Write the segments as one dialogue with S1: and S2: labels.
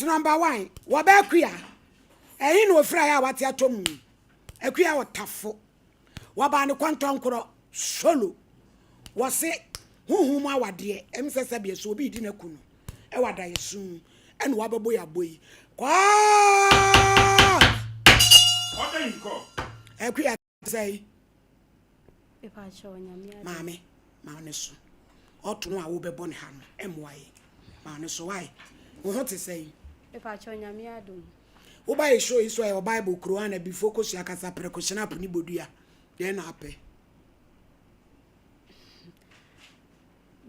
S1: Case number one, wɔbɛ Akua. Ɛhe na ofiri ayɛ a wate atɔ mu? Akua ɔtafo. Wɔbaa ne kɔntɔnkorɔ, solo. Wɔse honhom mu awadeɛ, ɛm sɛ sɛdeɛ sɛ obi redi n'aku no, ɛwɔ adaeɛso mu, ɛna wabɛbɔ yɛ abɔ yi. Court!
S2: Order in court.
S1: Akua sɛe.
S3: Mepakyɛw, Nyame adom.
S1: Maame, ma ne so. Ɔto a wobɛbɔ ne ha no, ɛmmoa yɛ. Ma ne so, why? Wo ho te sɛn?
S3: Mepakyɛw, Nyame adom.
S1: Woba yɛ show yi so a, yɛwɔ Bible, Quran, Abifo, kosua, kasa, prɛko, hyena, ne bodua. Deɛn na apɛ?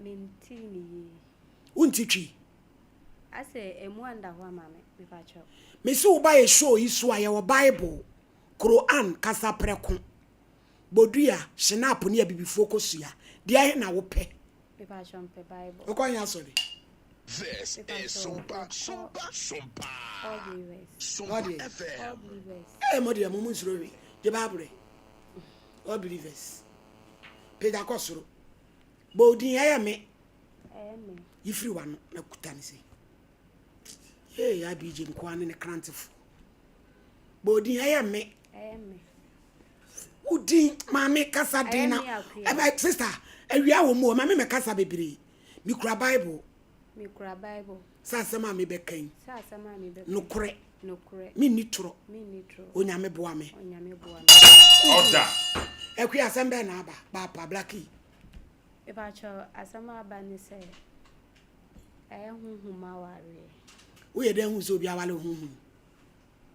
S3: Mentee ne yie.
S1: Wonte Twi?
S3: Asɛ emu anda hɔ ama me, mepakyɛw.
S1: Mese woba yɛ show yi so a, yɛwɔ Bible, Quran, kasa, prɛko, bodua, hyena, ne abibifoɔ kosua. Deɛ na wopɛ?
S3: Mepakyɛw, mpɛ Bible.
S1: Wokɔ nyɛ asɔre?
S4: This is Sompa, Sompa, Sompa.
S3: All believers.
S4: Sompa
S1: Audience.
S3: All
S4: FM.
S3: believers.
S1: Ɛ mo deɛ mo mu nsuro hwee. Gye Bible. All believers. Pagya kɔ soro. Bɔ odin ɛyɛ me.
S3: Ɛyɛ me.
S1: Yifiri w'ano na kuta ne se. Ee Abigye nkoa ne ne krantefo. Bɔ odin ɛyɛ me.
S3: Ɛyɛ me.
S1: Wodin maame kasa den na
S3: Ɛyɛ me Akua.
S1: ɛbɛ sister awia wɔ mu o maame mɛ kasa bebree. Mikura Bible.
S3: Mekura Bible.
S1: Sɛ asɛm a mebɛka yi.
S3: Sɛ asɛm a mebɛka.
S1: Nokorɛ.
S3: Nokorɛ.
S1: Menni torɔ.
S3: Menni torɔ.
S1: Onyame boa me.
S3: Onyame boa me.
S2: Order.
S1: Akua asɛm bɛɛ na aba. Baapa Blackie.
S3: Mepakyɛw, asɛm a aba ne sɛ ɛyɛ honhom awareɛ.
S1: Woyɛ dɛn hu sɛ obi awale honhom?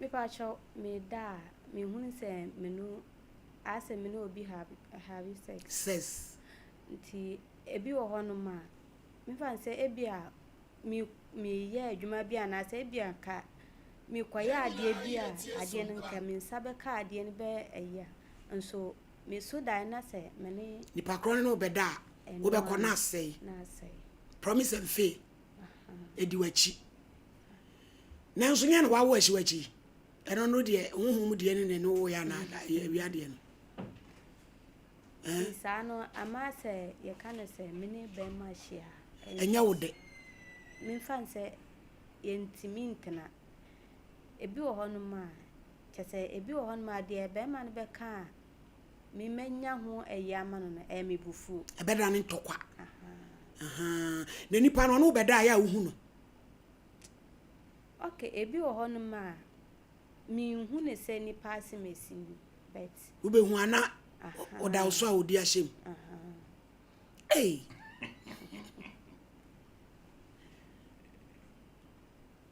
S3: Mepakyɛw, meda a mehunu sɛ me no asɛ me ne obi have sex.
S1: Sex.
S3: Nti ebi wɔ hɔnom a mefa no sɛ ebi a me meyɛ adwuma bi anaasɛ ebi a nka mekɔyɛ adeɛ bi a adeɛ no nka me nsa bɛka adeɛ no bɛyɛ ayi a nso meso dae na sɛ me ne
S1: Nipa korɔ no ne wobɛda a
S3: ɛno
S1: wobɛkɔ
S3: a
S1: na asɛe.
S3: Na asɛe.
S1: Promise and fail. Edi w'akyi. Nanso nyɛ na wawo ahyi w'akyi. Ɛno no deɛ honhom deɛ ne ne ne wo yɛ anaa awia deɛ no.
S3: Nti saa no ama sɛ yɛka no sɛ me ne bɛrima ahyia a,
S1: Ɛnyɛ wo dɛ.
S3: Memfa no sɛ yɛntumi ntena. Ebi wɔ hɔnom a kyɛ sɛ ebi wɔ hɔnom a deɛ bɛrima no bɛka a memanya ho ayi ama no no ɛyɛ me bufuo.
S1: Ɛbɛda ne ntɔkwa. Ahaa. Na nipa no ɔno wobɛda a yɛ a wohu no.
S3: Okay, ebi wɔ hɔnom a menhu ne sɛ nipa asɛm esi ni but
S1: Wobɛhu ana ɔda wo so a ɔdi ahyɛ mu. Ei.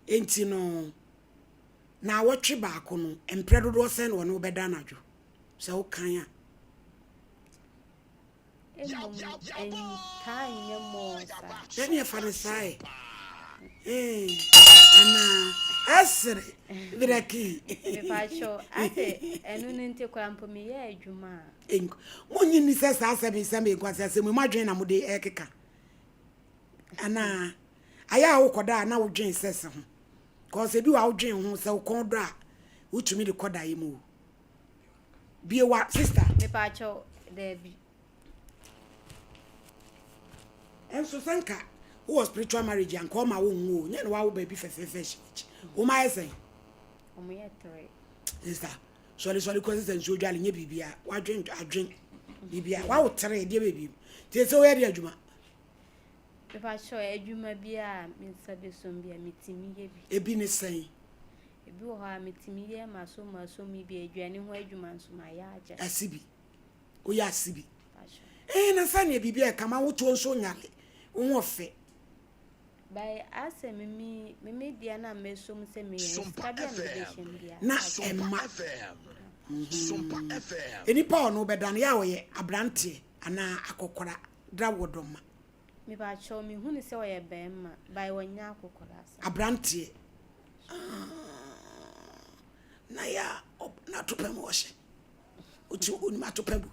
S1: Enti no na awɔtwe baako no mprɛ dodoɔ sɛn na ɔne wobɛda anadwo sɛ wokan a?
S3: Mmom ɛntaa nyɛ mɔɔ saa.
S1: Ɛne ɛfa ne saa ɛ. Ee, anaa ɛsere brɛki.
S3: Mepakyɛw, ase ɛno no nti koraa mpo meyɛ adwuma a.
S1: Monyi nni sɛ saa asɛm yi sɛ menkwasi asɛm yi mo adwene na mode ɛkeka. Anaa ayɛ a wokɔda a na wodwen sex ho. Cause ebi wɔ a wodwen ho sɛ wo kɔn dɔ a wotumi de kɔda yi mu o. Bie wa sister.
S3: Mepakyɛw, daabi.
S1: Ɛnso sɛ nka wowɔ spiritual marriage a nka ɔma wo nwo o. Nyɛ na wawo baabi fɛfɛɛfɛ hyɛ w'akyi. Wo ma ayɛ sɛn?
S3: Ɔmo yɛ tere.
S1: Sister, sɔre sɔre kɔ sɛ nsuo dwale nyɛ biribia. Wadwen adwen biribia. Wawo tere deɛ baabi. Nti sɛ woyɛ de adwuma.
S3: Mepakyɛw, adwuma bi a me nsa bɛsom bi a metumi yɛ bi.
S1: Ebi ne sɛn?
S3: Ebi wɔ hɔ a metumi yɛ maso maso mi bi aduane ho adwuma nso ma yɛ agya.
S1: Ase bi. Woyɛ ase bi. Ee na sɛ nea biribi a ɛka ma wotoɔ nso nyale. Wo ho ɔfɛ.
S3: By asɛ mimi mimi deɛ na mesom sɛ meyɛ sika bi a mede bɛhyɛ mu bia.
S1: Na ɛma.
S4: Sompa FM.
S1: Enipa a ɔno bɛda no yɛ a ɔyɛ aberanteɛ anaa akɔkora dra wɔ dɔma.
S3: Mepakyɛw, mehu ne sɛ ɔyɛ bɛrima by ɔnyɛ akɔkora sa.
S1: Aberanteɛ. Na yɛ a na atopɛ mu ɔhyɛ. Oti onim atopɛ bu.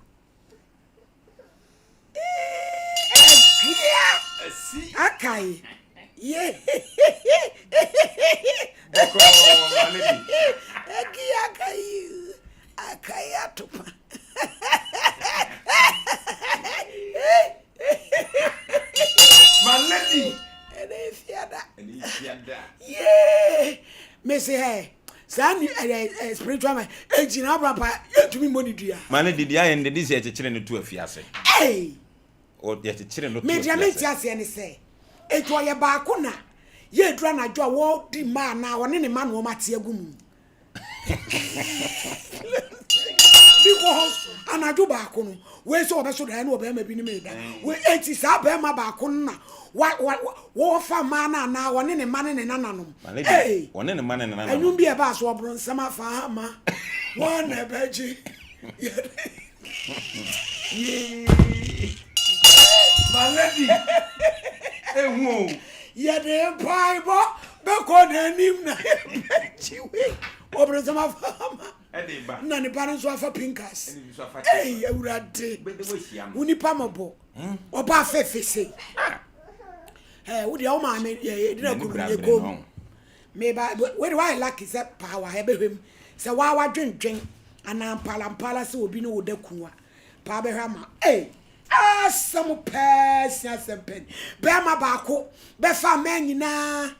S2: Asi.
S1: Akai. Ye.
S2: Bɔkɔɔ my lady.
S1: Egi akai. Akai atopa.
S2: My lady.
S1: Ɛnɛ efiada.
S2: Ɛnɛ efiada.
S1: Yee! Mese hɛ, saa ni ɛyɛ ɛ spiritual man egyina abrampa yɛntumi mmɔ ne dua.
S2: Ma ne didi ayɛ no dede sɛ yɛkyekyere no to afiase.
S1: Ei!
S2: Yɛkyekyere no to
S1: Me deɛ mente
S2: afiase.
S1: aseɛ ne sɛ, enti ɔyɛ baako na yɛduru anadwo a wɔdi mma anaa ɔne ne mma na wɔn ate agu mu? Because anadwo baako no, wei sɛ ɔbɛso daeɛ na ɔbɛrima bi ne me da. Wei enti saa bɛrima baako no na wa wa wɔfa mmaa no anaa ɔne ne mma ne ne nananom.
S2: Malady,
S1: Ei!
S2: ɔne ne mma ne ne nananom.
S1: Ɛnwom bi a ɛbaa so ɔboro nsɛm afa ama wɔn na ɛbɛgye.
S2: Malady, ehu o.
S1: Yɛde mpaebɔ bɛkɔ n'anim na yɛbɛgye wei. Ɔboro nsɛm afa ama.
S2: Ɛde ba.
S1: Na ne ba no nso afa pinkas.
S2: Ɛde bi nso afa
S1: Ei,
S2: kyɛfa.
S1: Awurade.
S2: Bɛde wahyia no.
S1: Wo nipa mɔbɔ. Ɔba fɛfɛ sei. Ɛ, wo deɛ wo maame yɛ yɛdina
S2: N'ani
S1: kunu
S2: bra
S1: yɛ
S2: bere
S1: kom.
S2: no.
S1: Meba, wei de woayɛ lucky sɛ paa wɔ ha ɛbɛhwɛ mu. Sɛ waa wadwendwen anaa mpala mpala sɛ obi ne wo da ku a, paa bɛhwɛ ama. Ei, asɛm pɛɛ si asɛm pɛ ni. Bɛrima baako bɛfa mmaa nyinaa.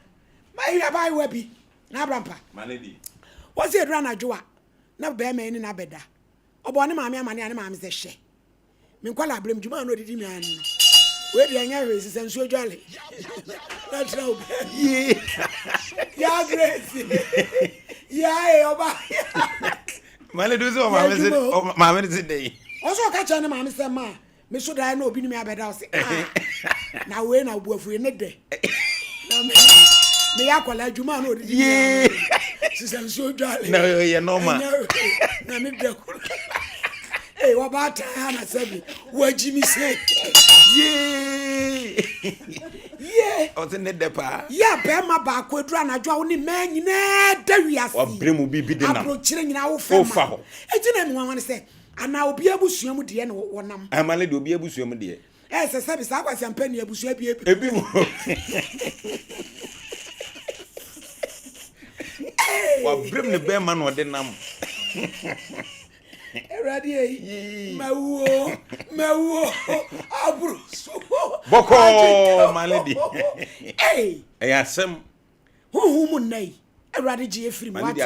S1: Ma eyi abaayewa bi na abrampa.
S2: Ma ne di.
S1: Wɔsi eduru anadwo a, na bɛrima yi ne no abɛda. Ɔbɔɔ ne maame amane a ne maame sɛ hwɛ. Me nkwadaa berɛ mu dwuma a na ɔdidi me ano no wei deɛ ɛnyɛ hwee sesa nsuo dwale na tena wo baabi yaa grace yaa ee ɔba
S2: maame de sɛ ɔmaame se maame de se dɛn
S1: ɔsɛ ɔka kyerɛ ne maame sɛ maa me so daeɛ na obi ne me abɛda ɔse ah na wei na obu afuo ne dɛ na me meyɛ akwadaa adwuma a na ɔdidi
S2: Yee.
S1: sisa nsuo dwale
S2: Na ɛyɛ normal.
S1: Ɛnyɛ hwee. na ne dɛ koro ee wɔbaatan ha na sɛbi wɔagyi me se
S2: Yee.
S1: yie
S2: ɔse ne dɛ paa
S1: yɛ bɛrima baako aduru anadwo a wo ne mmaa nyinaa da wiase
S2: Wabrɛ mu biribi de nam.
S1: aburokyerɛ nyinaa wo fɛ
S2: Wofa
S1: ma
S2: hɔ.
S1: ɛnti na ɛmu nwanwa ne sɛ anaa obi abusua mu deɛ na wɔnam
S2: amale deɛ obi abusua mu deɛ
S1: Ɛsɛ sɛ bi saa kwasiampa ni abusua bi ebi.
S2: Ebi mu. Wabrem ne bɛrima na ɔde nam.
S1: Awurade eyi mawuo mawuo aburo so.
S2: Bɔkɔɔ my lady.
S1: Ɛyɛ
S2: asɛm.
S1: Huhu mu nna yi Awurade gye efiri mu wate.